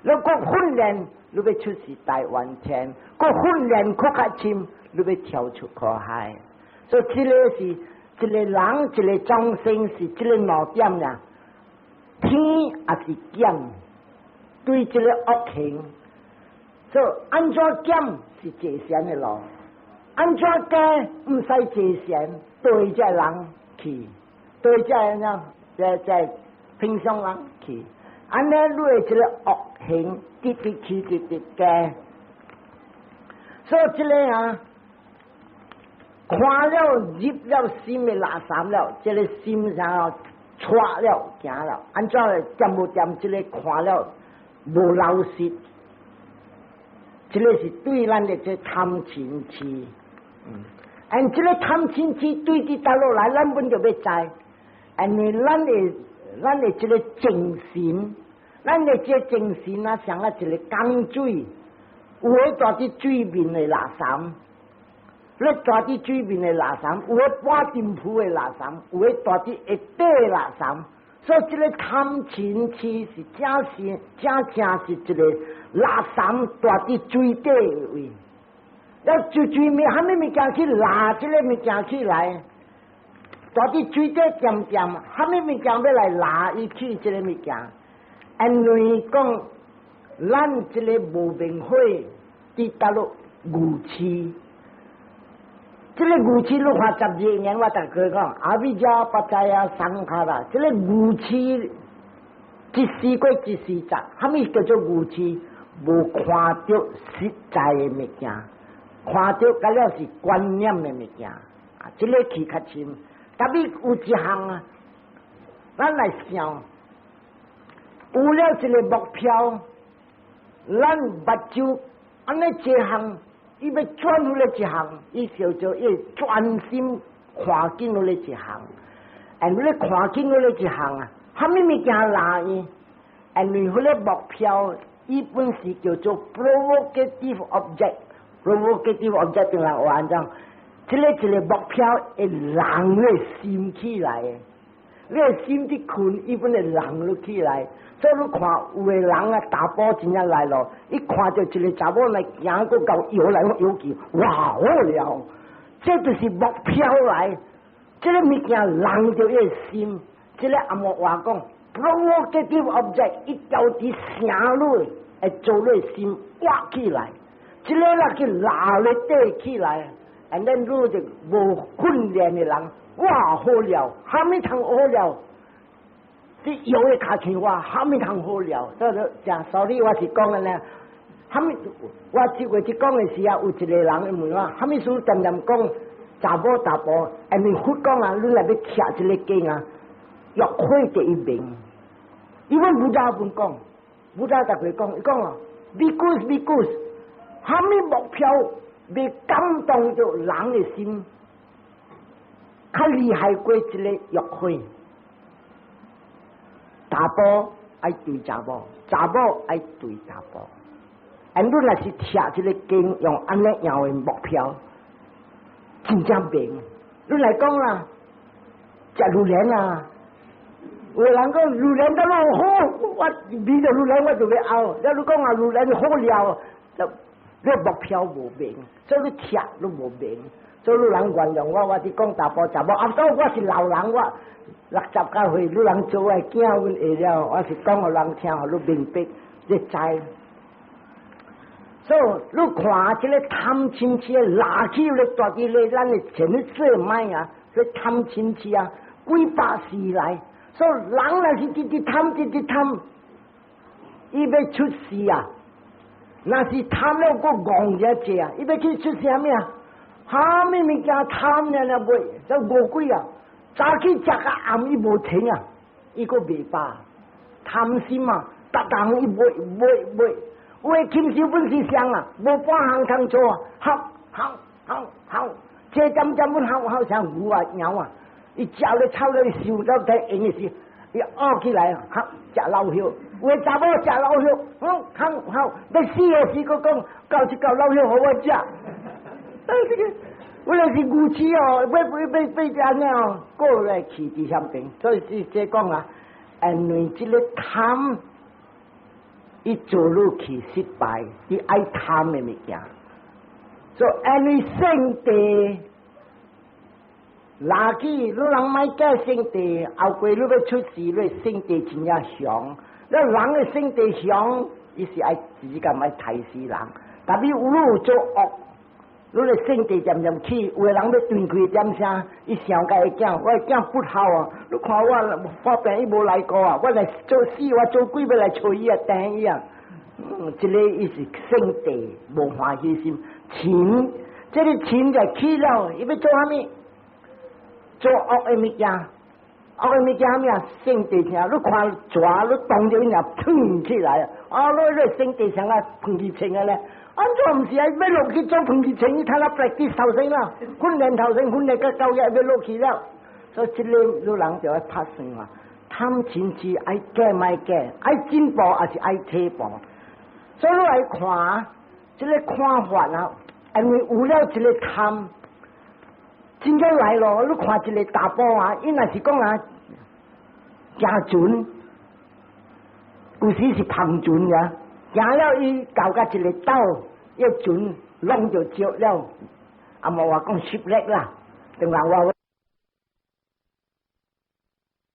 如果訓練，你欲出世大梵天；閣訓練閣較深，你欲跳出苦海。所以這个是一個人一個眾生是這个兩點啦，天抑是減，對這个惡行，所以按怎減是坐禪的路，按怎加毋使坐禪，對這人去，對這人這這平常人去，按呢你的這个惡行，直直去直直加，所以這个啊。看了入了心的垃圾了，這个心上錯了行了，按怎掂無掂？這个看了無老實，這个是對咱的這貪嗔痴。嗯，這个貪嗔痴對佇倒落來，咱本就欲知，因為咱的這个精神，咱的這個精神啊，像啊一个江水，有的蹛佇水面的垃圾。你住佇水面的垃圾，有的半沉浮的垃圾，有的住佇下底的垃圾。所以這个貪嗔癡是正是正正是一個垃圾住佇水底的位。了就水面蝦米物件去拉這个物件起來，住佇水底漸漸，蝦米物件欲來拉伊去這个物件。因為講，咱這个無明火佇佗落愚癡。這个愚癡你看十二年，我逐個講 avijjā paccayā saṅkhārā，這个愚癡一時過一時雜，蝦米叫做愚癡？無看著實在的物件，看著甲了是觀念的物件，啊，這个去較深。特別有一項啊，咱來想，有了一个目標，咱目睭按呢這項。伊欲轉彼个一項，伊叫做伊專心看緊彼个一項，and 你看緊彼个一項啊，蝦米物件來伊？因為彼个目標，伊本是叫做 provocative object，provocative object 就人話按怎？這个一个目標會人的心起來的，你的心佇睏，伊本會人落起來。所以你看有的人啊，查埔真正來咯，一看著一个查某來行過到搖來搖去，哇，好了，這就是目標來，這个物件人著伊的心，這个紅毛話講，provocative object 一條佇聲落，會做你心活起來，這个啦去拉咧底起來，and then 你就無訓練的人，哇，好了，蝦米通好了？這搖的跤像我，蝦米通好了？所以誠 sorry，我是講的呢。蝦米？我這回去講的時啊，有一個人問我，蝦米事恬恬講查某查埔，因為佛講啊，你若欲聽這个經啊，欲火第一名。因為 Buddha 本講，Buddha 逐個講，伊講啊，because because，蝦米目標欲感動著人的心，較厲害過這个欲火。查埔愛對查某，查某愛對查埔。and 你若是聽這个經，用按呢樣的目標，真正明。你來講啦，食榴蓮啊，有人講榴蓮得咯好，我聞著榴蓮我就欲嘔。你講啊榴蓮好料，就你目標無明，所以你聽你無明。所以你人原諒我，我佇講查埔查某，啊，當我是老人，我60幾歲，你人做我的囝，阮會了，我是講予人聽，予你明白，你知。所以你看這个貪嗔癡拉起咧，蹛佇咧咱的前世歹啊，這貪嗔癡啊，幾百世來，所以人若是直直貪，直直貪，伊欲出世啊！若是貪了閣戇一隻啊，伊欲去出世啥物啊？蝦米物件貪了了袂，這餓鬼啊！早起食到暗伊無停啊，伊閣袂飽，貪心啊，逐項伊袂袂袂。有的禽獸本是啥啊，無半項通做啊，吼吼吼吼，這點點本吼吼像牛啊羊啊，伊食咧草咧受到太閒的時，伊嘔起來，吼食老葉，有的查某食老葉，吼吼吼，欲死的時閣講，搞一嚿老葉予我食，啊這个，我就是愚癡哦，欲欲欲欲按呢哦，過來去佇遐邊，所以是這講啊，因為這个貪。伊做落去失敗，伊愛貪的物件，所以因為聖地垃圾，你人莫改聖諦，後過你欲出世，你聖諦真正強。你人的聖諦強，伊是愛自己愛刣死人。特別有你有做惡，你的聖諦漸漸起，有的人欲斷開點聲，伊想共伊囝，我的囝不孝啊！你看我發病伊無來過啊，我來做死，我做鬼欲來揣伊啊，掟伊啊！嗯，這个伊是聖諦無歡喜心，嗔，這个嗔就起了，伊欲做啥物？做惡的物件，惡的物件啥物啊？聖諦聲，你看蛇，你當著伊爾噴起來啊！你你聖諦像啊噴氣槍啊咧？按怎毋是啊？欲落去做噴氣槍，你睇下 practice 頭先啦，訓練頭先訓練到夠日欲落去了，所以這个你人就愛拍算啊。貪嗔癡愛改莫改，愛進步抑是愛退步？所以你來看，這个看法啊，因為有了這个貪，真正來咯，你看一個查埔啊，伊若是講啊，行船，有時是帆船呀，行了伊到甲一個島，伊船攏就著了，啊無話講 shipwreck 啦，當人話。